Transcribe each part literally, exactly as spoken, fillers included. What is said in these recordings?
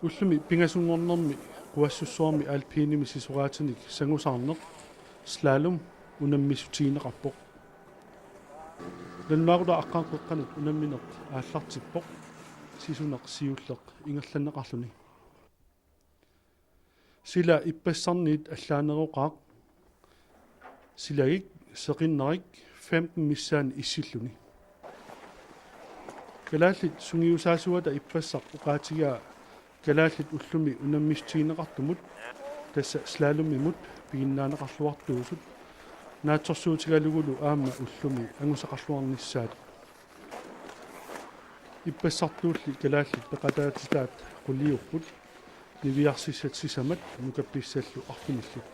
Ullumi pingasunngornermi Quassussuarmi alpinimi sisoraatinik sangusaarneq slalom unammissutigineqarpoq. Nalunaaquttap aqqaneq-qeqqanut unammineq aallartippoq, sisuneq siulleq ingerlanneqarluni. Sila ippassarniit allaaneroqaaq. Silagik seqinnerik femten missaani issilluni. Kalaallit sungiusaasuata ippassaq oqaatigaa kalaallit ullumi unammissutigineqartumut, tassa slalomimut piginnaaneqarluartuusut, naatsorsuutigalugulu aamma ullumi angusaqarluarnissaat. Ippassartuulli kalaallit peqataatitaat quliupput, niviarsissat sisamat nukappissallu arfinillit.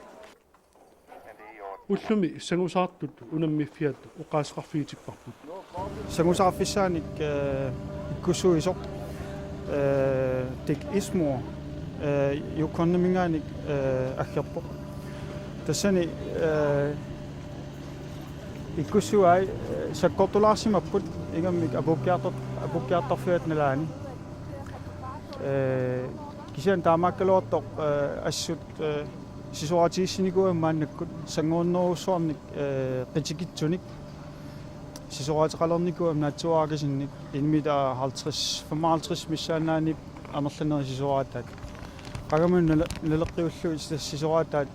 Ullumi sangusaartut unammiffiat oqaaseqarfigitipparput. Sangusaarfissaanik, eh, ikkussuisoq, eh, Dick Ismore, eh, Yukoniminngaanniit, eh, aggerpoq. Tassani, eh, ikkussuai, eh, sakkortulaarsimapput ingammik apuukkiartor-, apuukkiartorfiata nalaani. Eh, kisianni taamaakkaluartoq, eh, assut, eh, sisoraatigissinikuugamik maannakkut sannguunnerujussuarnik, eh, qitikitsunik sisoraateqalernikuugamik naatsuarakasinnik, inummit halvtreds, femoghalvtreds missaannaanit amerlanerit sisoraataat. Qangamut nale-, naleqqiullugit sisoraataat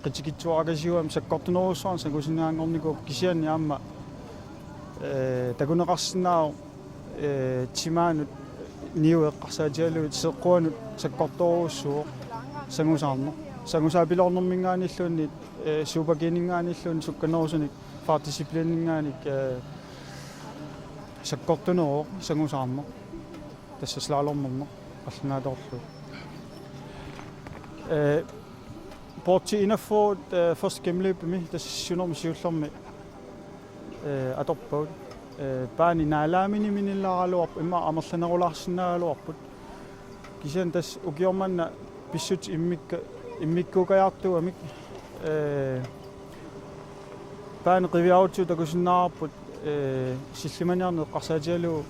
qitikitsuarakasiugamik sakkortunerujussuarnik sangusinnaanngornikuupput, kisianni aamma, eh, takuneqarsinnaavoq, eh, timaanut niueqqarsaatigalugit seeqquanut sakkortoorujussuuvoq sangusaarneq. Sangusaapiloornerminngaanniilluunniit, eh, Super G-minngaanniilluunniit sukkanerusunik fire disciplininngaanniit, eh, sakkortuneruvoq sangusaarneq. Tassa slalommerneq qallunaatoorlugu. Eh, Poorti enogfyrre, eh, første gennemløbimi, tassa siunermi siullermi, eh, atorpagut. Eh, baani naalaaminiminilaaraluarpoq, immaqa amerlanerulaarsinnaagaluarput. Kisianni tassa ukioq manna pissutsit immikka-, immikkuukajaartuugamik, eh, baani qiviarutsigu takusinnaavarput, eh, sillimaniarneq eqqarsaatigalugu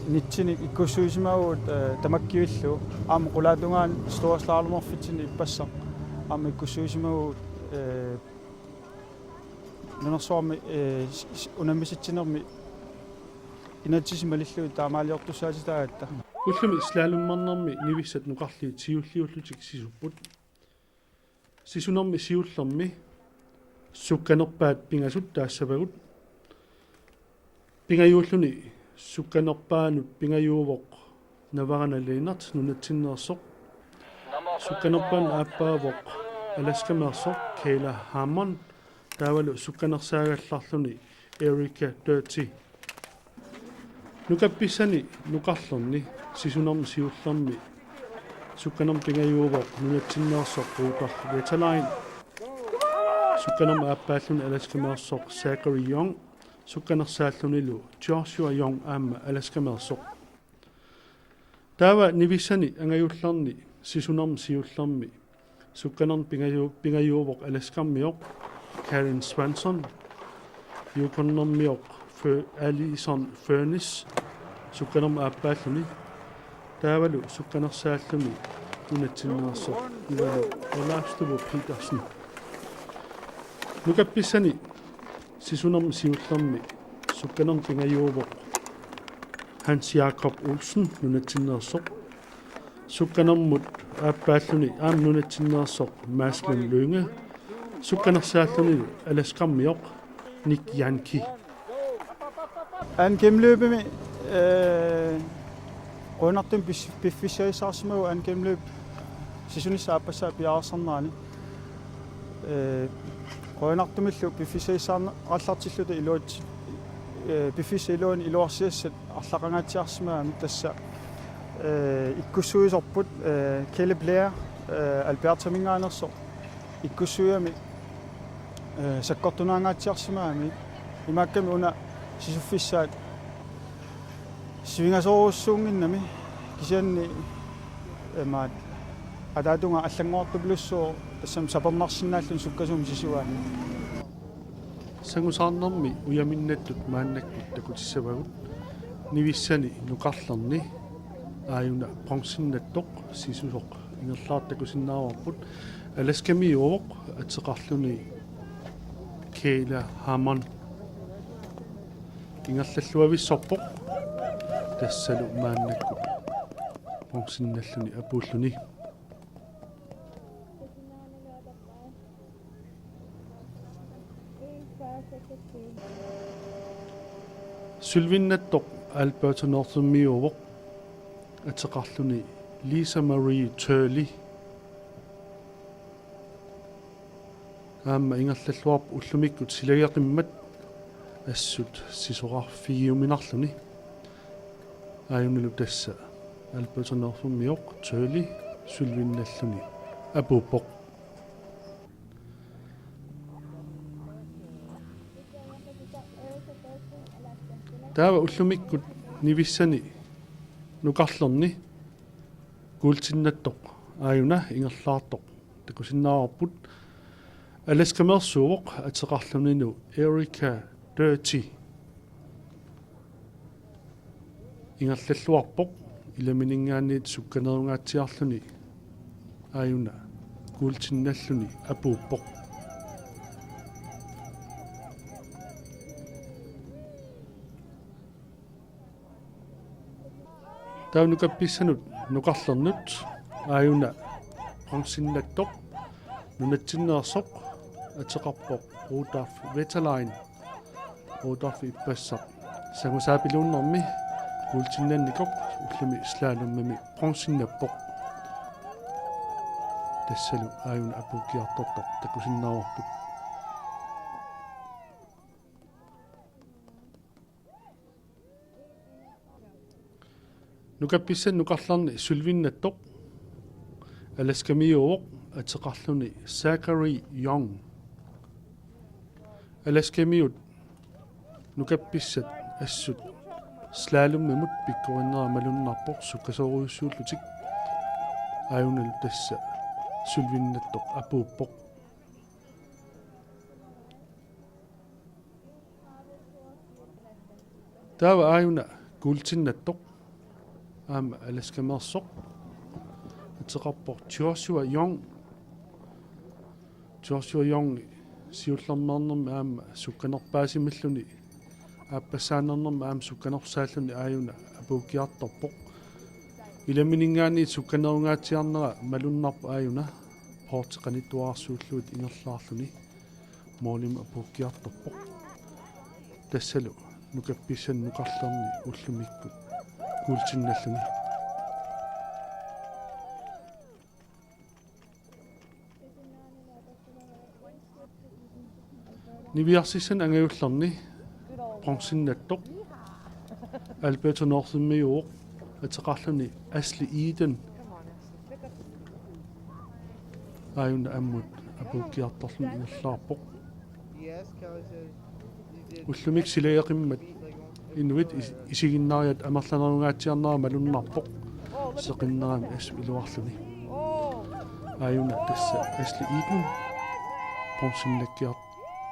nitsinik ikkussuisimavugut, eh, tamakkivillugu. Aamma qulaatungaani store slalomerfitsinni ippassaq aamma ikkussuisimavugut, eh, nunarsuarmi, eh, s-, s-, unammisitsinermi inatsisit malillugit taamaaliortussaatitaagatta. Ullumi slalommernermi nivissat nukarliit siulliullutik sisupput. Sisunermi siullermi sukkanerpaat pingasut taassavagut. Pingajuulluni sukkanerpaanut pingajuuvoq Navarana Lennert nunatsinneersoq. Sukkanerpaanut aappaavoq Alaskameersoq Kayla Harmon, taavalu sukkanersaagallarluni Erika Doherty. Nukappissani nukarlerni sisunermi siullermi sukkanermi pingajuuvoq nunatsinneersoq Rudolf Wetterlein. Sukkanermi aappaalluni Alaskameersoq Zachary Young, sukkanersaallunilu Joshua Young aamma Alaskameersoq. Taava nivissani angajullerni sisunermi siullermi sukkanermi pingaju-, pingajuuvoq Alaskarmioq Karen Swanson, Yukonermioq Fø-, Alison Furniss, sukkanermi aappaalluni, taavalu sukkanersaalluni nunatsinneersoq Ivanu Olafstuvo Petersen. Nukappissani sisunermi siullermi sukkanermi pingajuuvoq Hans Jakob Olsen nunatsinneersoq. Sukkanermut aappaalluni aamma nunatsinneersoq Mads Lund Lynge. Sukkanersaalluni Alaskarmioq Nick Janke. Anden gennemløbimi, eh, qujanartumik pis-, piffissagissaarsimavugut anden gennemløb sisunissaq aappassaa piareersarnerani. Eh, qujanartumillu piffissagissaarneqarallartilluta iluat-, eh, piffissap iluani iluarsiassat arlaqangaatsiarsimagami tassa, eh, ikkussuisorput, eh, Caleb Blair, eh, Albertaminngaanneersoq ikkussuigami, eh, sakkortunaangaatsiarsimagami, imaakkami una sisuffissaat sivingasoorujussuunnginnami, kisianni imaat ataatungaa allanngorartupilussuuvoq tassami sapernarsinnaalluni sukkasuumik sisugaanni. Sangusaarnermi ujaminnattut maannakkut takutissavagut nivissani nukarlerni. Aajuna bronzennattoq sisusoq ingerlaartoq takusinnaavarput. Alaskamiuuvoq ateqarluni Kayla Harmon. Ingerlalluavissorpoq tassalu maannakkut bronzennalluni apuulluni. Sølvinnattoq Alberta Northernmiuuvoq ateqarluni Lisa Marie Turley. Aamma ingerlalluarpoq ullumikkut silageqimmat assut sisorarfigiuminarluni. Aajunalu tassa Alberta Northernmioq Turley sølvinnalluni apuuppoq. Taava ullumikkut nivissani nukarlerni kuultinnattoq aajuna ingerlaartoq takusinnaavarput. Alaskameersuuvoq ateqarlunilu Erica Doherty. Ingerlalluarpoq ilamininngaanniit sukkanerungaatsiarluni aajuna kuultinnalluni apuuppoq. Taava nukappissanut nukarlernut aajuna bronzennattoq nunatsinneersoq ateqarpoq Rudolf Wetterlein. Rudolf ippassaq sangusaapiluunnermi kuultinnannikoq ullumi slalomimi bronzennappoq. Tassalu aajuna apuukkiartortoq takusinnaavarput. Nukappissanut nukarlerni sølvinnattoq Alaskamiuuvoq ateqarluni Zachary Young. Alaskamiut nukappissat assut slalomimut pikkorinnera malunnarpoq sukkasoorujussuullutik. Aajunalu tassa sølvinnattoq apuuppoq. Taava aajuna kuultinnattoq aamma Alaskameersoq ateqarpoq Joshua Young. Joshua Young siullermeernermi aamma sukkanerpaasimalluni aappassaanernermi aamma sukkanersaalluni aajuna apuukkiartorpoq. Ilamininngaanniit sukkanerungaatsiarnera malunnarpoq aajuna poorti qanittuararsuullugit ingerlaarluni. Målimut apuukkiartorpoq. Tassalu nukappissanut nukarlerni ullumikkut kuultinnalluni. Niviarsissanut angajullerni bronzennattoq Alberta Northernmiuuvoq ateqarluni Ashley Eden. Aajuna ammut apuukkiartorluni ingerlaarpoq. Ullumi silageqimmat inuit is-, isiginnaariat amerlanerungaatsiarnera malunnarpoq seqinnerani assut iluarluni. Aajuna tassa Ashley Eden bronzennakkiar-,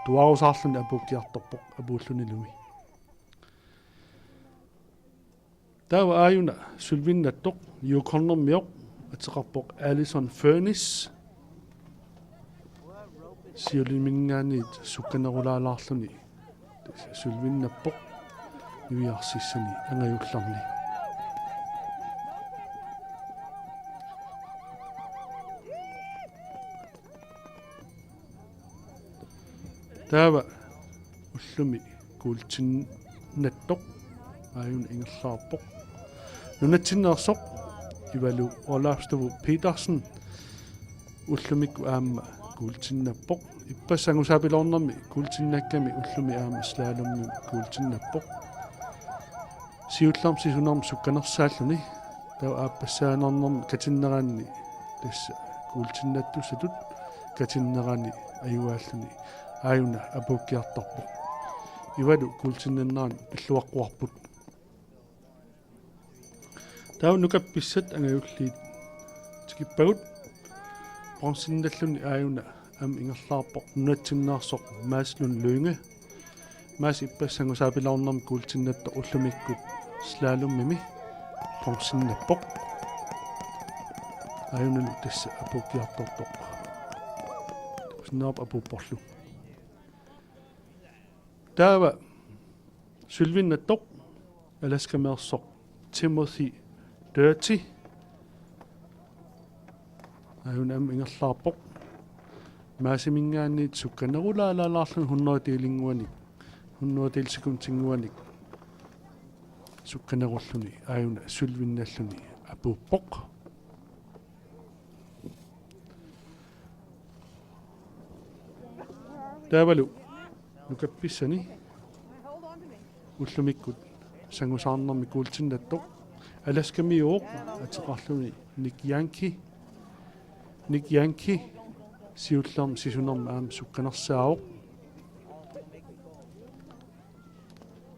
tuarusaarluni apuukkiartorpoq apuullunilumi. Taava aajuna sølvinnattoq Yukonermioq ateqarpoq Alison Furniss. Siuliminngaanniit sukkanerulaalaarluni sølvinnappoq niviarsissani angajullerni. Taava ullumi kuultinnattoq aajuna ingerlaarpoq. Nunatsinneersoq Ivalu Olafstuen Petersen ullumikkut aamma kuultinnappoq. Ippassaq sangusaapiloornermi kuultinnakkami ullumi aamma slalomimi kuultinnappoq. Siullermik sisunermik sukkanersaalluni taava aappassaanernermi katinneranni tassa kuultinnattussatut katinnerani ajugaalluni aajuna apuukkiartorpoq. Ivalu kuultinnannerani pilluaqquarput. Taava nukappissat angajulliit tikippagut. Bronzennalluni aajuna aamma ingerlaarpoq nunatsinneersoq Mads Lund Lynge. Mads ippassaq sangusaapiloornermi kuultinnattoq ullumikkut slalomimi. Ponsinnappoq. Aajunalu tassa apuukkiartortoq. Sinnaap apuupporlu. Taava sølvinnattoq Alaskameersoq Timothy Doherty. Aajuna aamma ingerlaarpoq. Maasiminngaanniit sukkanerulaalaalaarluni hundrede delinnguanik, hundrede delsekundinnguanik sukkanerulluni aajuna sølvinnalluni apuuppoq. Taavalu nukappissani ullumikkut sangusaarnermi kuultinnattoq Alaskamiuuvoq ateqarluni Nick Yankee. Nick Yankee siullermi sisunermi aamma sukkanersaavoq.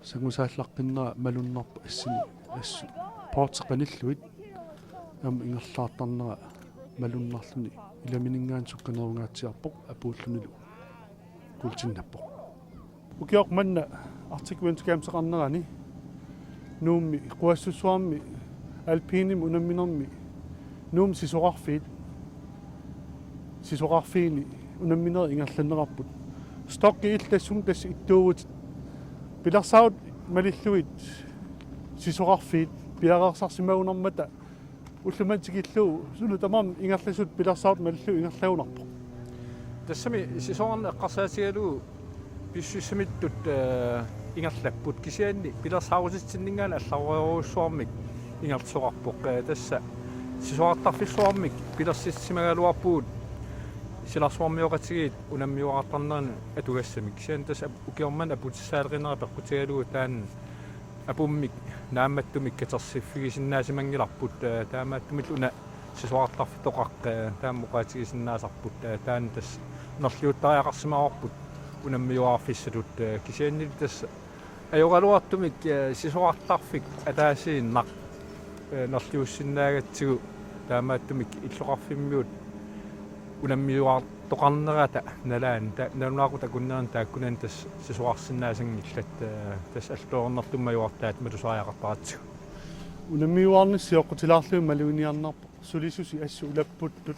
Sangusaallaqqinnerani malunnarpoq assini assut poorteqanillugit aamma ingerlaartarnera malunnarluni ilamininngaanniit sukkanerungaatsiarpoq apuullunilu kuultinnappoq. Ukioq manna Arctic Winter Gameseqarnerani Nuummi quassussuarmi alpinimi unamminermi Nuummi sisorarfiit sisorarfiini unamminerit ingerlanneqarput. Stokki illit tassunga tassa ittuuvutit. Pilersaarutit malillugit sisorarfiit piareersarsimagunarmata ulloq manna tikillugu suna tamarmi ingerlasuut pilersaarutit malillugit ingerlagunarpoq. Tassami sisorarneq eqqarsaatigalugu pissusissamittut, eh, ingerlapput, kisianni pilersaarutitsinninngaanniit allarujorujussuarmik ingerlasoqarpoq. Eh, tassa sisorartarfissuarmik pilersitsimagaluarpugut silarsuarmioqatigiit unammiuaartarnerani atugassamik. Kisianni tassa ap-, ukioq manna aputissaaleqinerat peqqutigalugu taanna apummik naammattumik katersiffigisinnaasimanngillarput, eh, taamaattumillu una sisorartarfitoqaq, eh, taama oqaatigisinnaasarput, eh, taanna tassa nerliuttariaqarsimavoq unammiuaarfissatut, eh, kisiannili tassa ajoraluartumik, eh, sisorartarfik ataasiinnaq, eh, nerliussinnaagatsigu taamaattumik illoqarfimmiut unammiuaartoqarnerata nalaani, ta-, nalunaaqutaq akunnerini taakkunani tassa sisorarsinnaasanngillat, eh, tassa alloriarnertumik majuartaat matusariaqartaratsigu. Unammiuaarnissaq sioqqutilaarlugit maluginiarnarpoq. Sulisusi assut ulapputtut.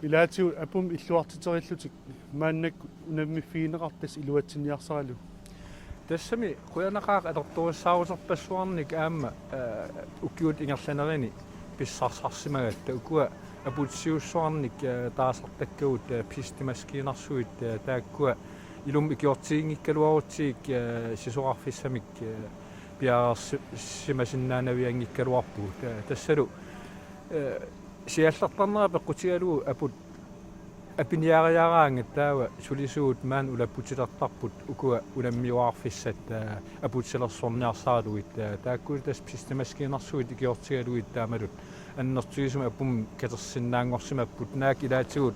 Ilaatigut apummi illuartiterillutik maannakkut unammiffigineqartut tassa iluatsinniarsaralugu. Tassami qujanaqaaq atortorissaaruterpassuarnik aamma, eh, ukiut ingerlanerini pissarsisarsimagatta, ukua aputissiuissuarnik, eh, taasartakkagut, eh, pistemaskiinersuit, eh, taakkua ilumut ikiortiginngikkaluarutsigik, eh, sisorarfissamik, eh, piareersi-, simasinnaanavianngikkaluarpugut. Eh, tassalu, eh, siallertarnera peqqutigalugu aput apiniariaraangat taava sulisuut maani ulapputilertarput ukua unammiuaarfissat, eh, aputilersorniarsaralugit, eh, taakkuli tassa pistemaskiinersuit ikiortigalugit taamalu annertuumik apummi katersinnaanngorsimapput, naak ilaatigut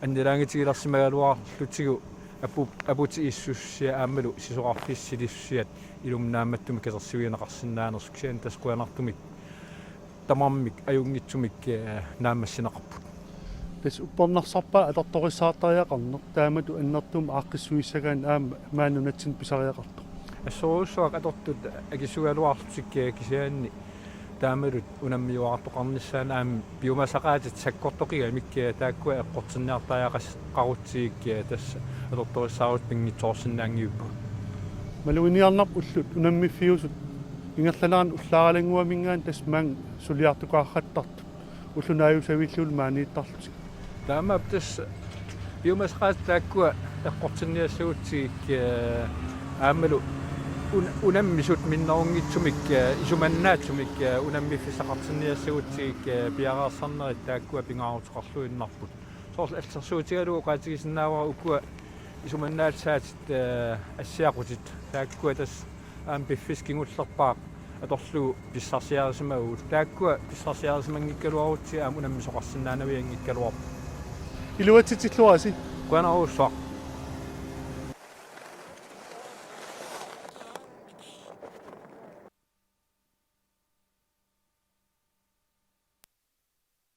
annilaangitigilersimagaluarlutigu apu-, aputit issussiat aammalu sisorarfissat silisusiat ilumut naammattumik katersivigineqarsinnaanersut, kisianni tassa qujanartumik tamarmik ajunngitsumik, eh, naammassineqarput. Tassa uppernarsarpaat atortorissaartariaqarneq taamatut annertuumik aaqqissuissagaanni aamma maani nunatsinni pisariaqartoq. Assorujussuaq atortut akisugaluarlutik, eh, kisianni taamalu unammiuaartoqarnissaannut aamma piumasaqaatit sakkortoqigamik, eh, taakkua eqqortinniartariaqas-, qarutsigik, eh, tassa atortorissaarutit pinngitsoorsinnaanngivippugut. Maluginiarnarpoq ullut unammiffiusut ingerlaneranni ullaaralannguaminngaanniit tassa maanga suliartukaarrattartut ulloq naajusavillugulu maaniittarlutik. Taamaappoq tassa piumasaqaatit taakkua eqqortinniassagutsigik, eh, aammalu un-, unammisut minnerunngitsumik, eh, isumannaatsumik, eh, unammiffissaqartinniassagutsigik, eh, piareersarnerit taakkua pingaaruteqarluinnarput. Soorlu assersuutigalugu oqaatigisinnaavara ukua isumannaatsaatit, eh, assiaqutit taakkua tassa aamma piffissaq kingullerpaaq atorlugu pissarsiarisimavugut. Taakkua pissarsiarisimanngikkaluarutsigit aamma unammisoqarsinnaanavianngikkaluarpoq. Iluatsitsilluarisi. Qujanarujussuaq.